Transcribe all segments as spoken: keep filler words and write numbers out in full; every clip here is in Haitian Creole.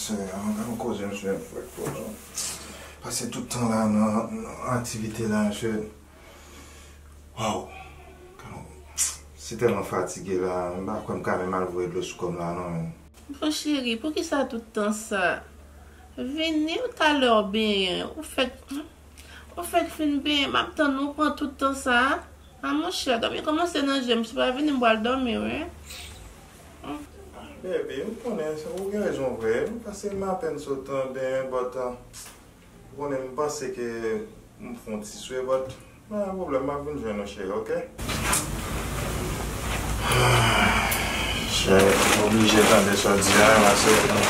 An, an koze, mesye, frè, pase tout tan la nan, nan aktivite la, mesye. Waw! Se tèlman fatige la, m pa kwè m ka menm al voye dlo sou kò m la, non, men. Bon, cheri, poukisa tout tan sa? Vini, ou talè w benyen, ou fèk, ou fèk fin benyen, m ap tann ou pran tout tan sa. A, monchè, dòmi kòmanse nan je m, si w pa vini, m pral dòmi, wi. Baby, m konnen, ou gen rezon vre, m pase m apèn sot nan benyen, but, uh, ou konnen, m panse ke m fè yon ti swe, but, pa gen pwoblèm, m ap vin jwenn ou, cheri, oke? Chè, m oblije tande sa w di a, paske, uh,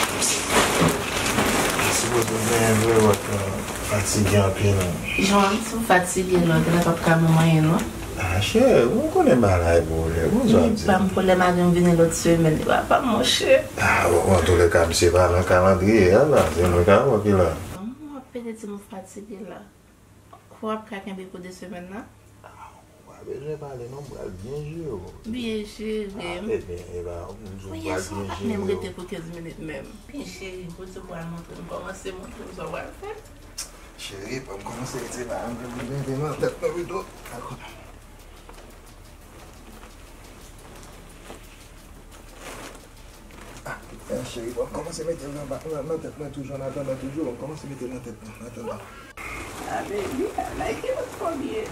m sipoze benyen vre, but, uh, fatige anpil. Jan, si w fatige, lòt la p ap ka ban m anyen, non. Ah, cheri, ou konnen bagay pwoblèm, ou sa di. Li pa m pwoblèm, a gen vini lòt semèn, li pa pa m, monchè. Ah, bon, antouleka, misye pa nan kalandriye a la, se mwen k ap wè ki la. Kòman w ap pede di m ou fatige la? Ou ap ka kenbe pou de semèn nan? Ah, ou pa bezwen pale non, m pral byen jere w. Byen jere m. Ah, ebyen, e ba, m di w m pral byen jere w. Ou pa menm rete pou kenz minit menm. Byen jere m, pou di w pral montre m kòman se montre m sa w pral fè. Cheri, pa m kòmanse retire bagay m, mete nan tèt mwen pito. Dakò. Ah, eh, cheri, pa m kòmanse mete l nan, nan, nan tèt mwen toujou, an atandan toujou, pa m kòmanse mete l nan tèt mwen, an atandan. Ah, baby, I like it, twò byen.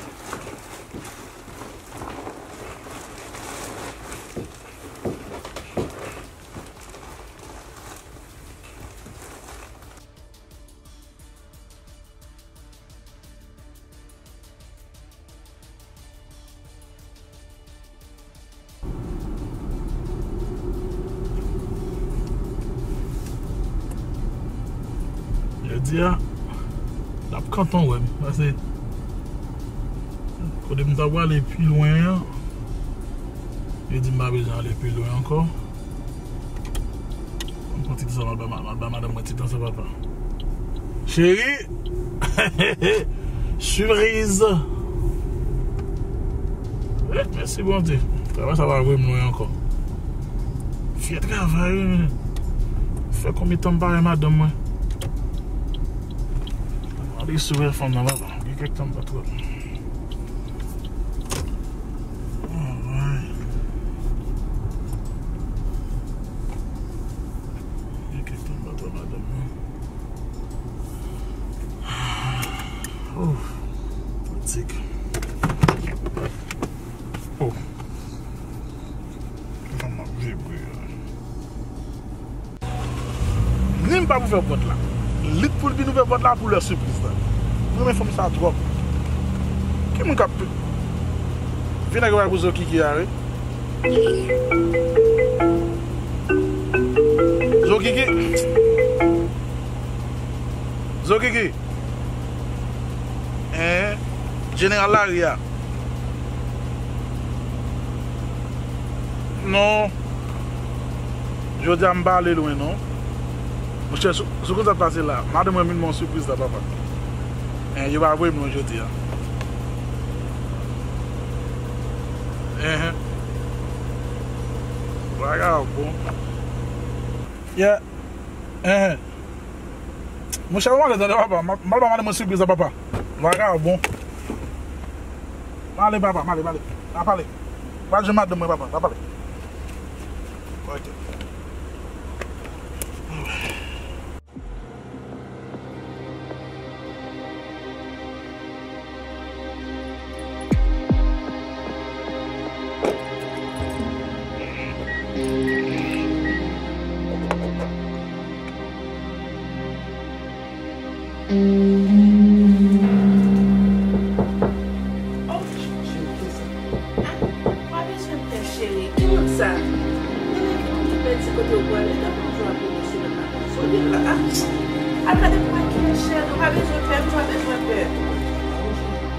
Jodi a, l ap kanton wè m, paske kote m ta prale pi lwen an, yo di m pa bezwen ale pi lwen ankò. Mwen pran ti tan sa, m al ba ma-, m al ba madanm mwen ti tan sa, papa. Cheri! Sipriz! Eh, mèsi Bondye. Travay sa pa voye m lwen ankò. Fè travay, wi, men. Fè konbyen tan m pa wè madanm mwen. Mande si w wè fanm nan, papa. Gen kèk tan m pa t wè l. Alright. Gen kèk tan m pa t wè madanm mwen. Oh, pratik. Oh. Kòman m ap vibre a? Ni m pa pou fè pòt la. Li t pou l vin ouvè pòt la pou lè sipriz la. M renmen fanm sa twòp. Ki moun k ap vin ak bagay pou Zokiki a, wi? Zokiki. Zokiki. Hein? Jeneral lari a. Non. Jodi a m pa ale lwen non. Monchè, sou, sou konn sa k pase la. Madanm mwen vin ban yon sipriz la, papa. Hein, yo pa voye m lwen jodi a. Enhen. Bagay bon. Yeah. Enhen. Monchè, m ale tande papa. M al ba madanm mwen sipriz la, papa. Bagay a bon. M ale, papa, m ale, m ale. N a pale. M al jwenn madanm mwen, papa. N a pale. Ok. Oh, cheri, kisa? Ah, pa bezwen pè, cheri. Ki moun sa? Nenè, ou ki pèdi kote w prale, tankou w ap rete sou menm bagay. Sou li la, ah. Al gade pou wè kiyès, cheri. Ou pa bezwen pè, ou pa bezwen pè.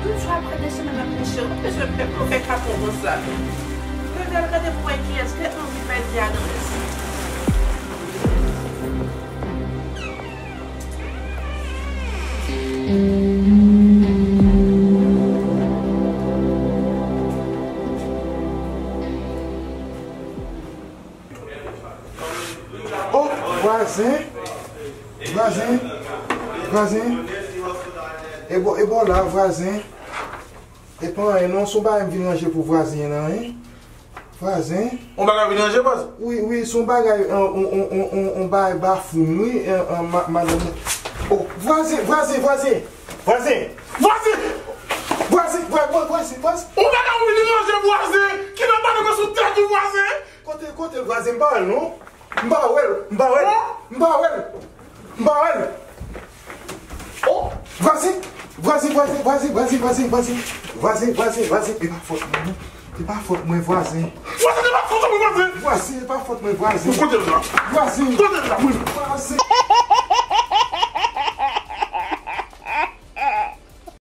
Yon jou apre de semèn ap kouche, ou pa bezwen pè pou fè kapon konsa. Bebe, al gade pou wè kiyès, tèt mwen vin bay vye adan mesye. Oh, vwazen! Vwazen, vwazen, e bò, e bò la, vwazen. E pa anyen non, se yon bagay m vin ranje pou vwazen an, wi. Vwazen. Yon bagay vin ranje, baz? Wi, wi, se yon bagay, yon, yon, yon, yon, yon bagay bafoum, wi, yon, yon, ma-, madanm. Oh, vwazen, vwazen, vwazen. Vwazen! Vwazen! Vwazen, vwa-, vwa-, vwazen, vwazen. Yon bagay vin ranje, vwazen! Ki nan pale mwen sou tèt ou, vwazen? Kote, kote vwazen, m pa wè l non. M pa wè l, m pa wè l, m pa wè l, m pa wè l. Oh, vwazen, vwazen, vwazen, vwazen, vwazen, vwazen, vwazen, vwazen, vwazen, vwazen, e pa fòt mwen non. E pa fòt mwen, vwazen. Vwazen, e pa fòt mwen, vwazen. Vwazen, e pa fòt mwen, vwazen. Kote l la? Vwazen. Kote l la? Mwen, vwazen.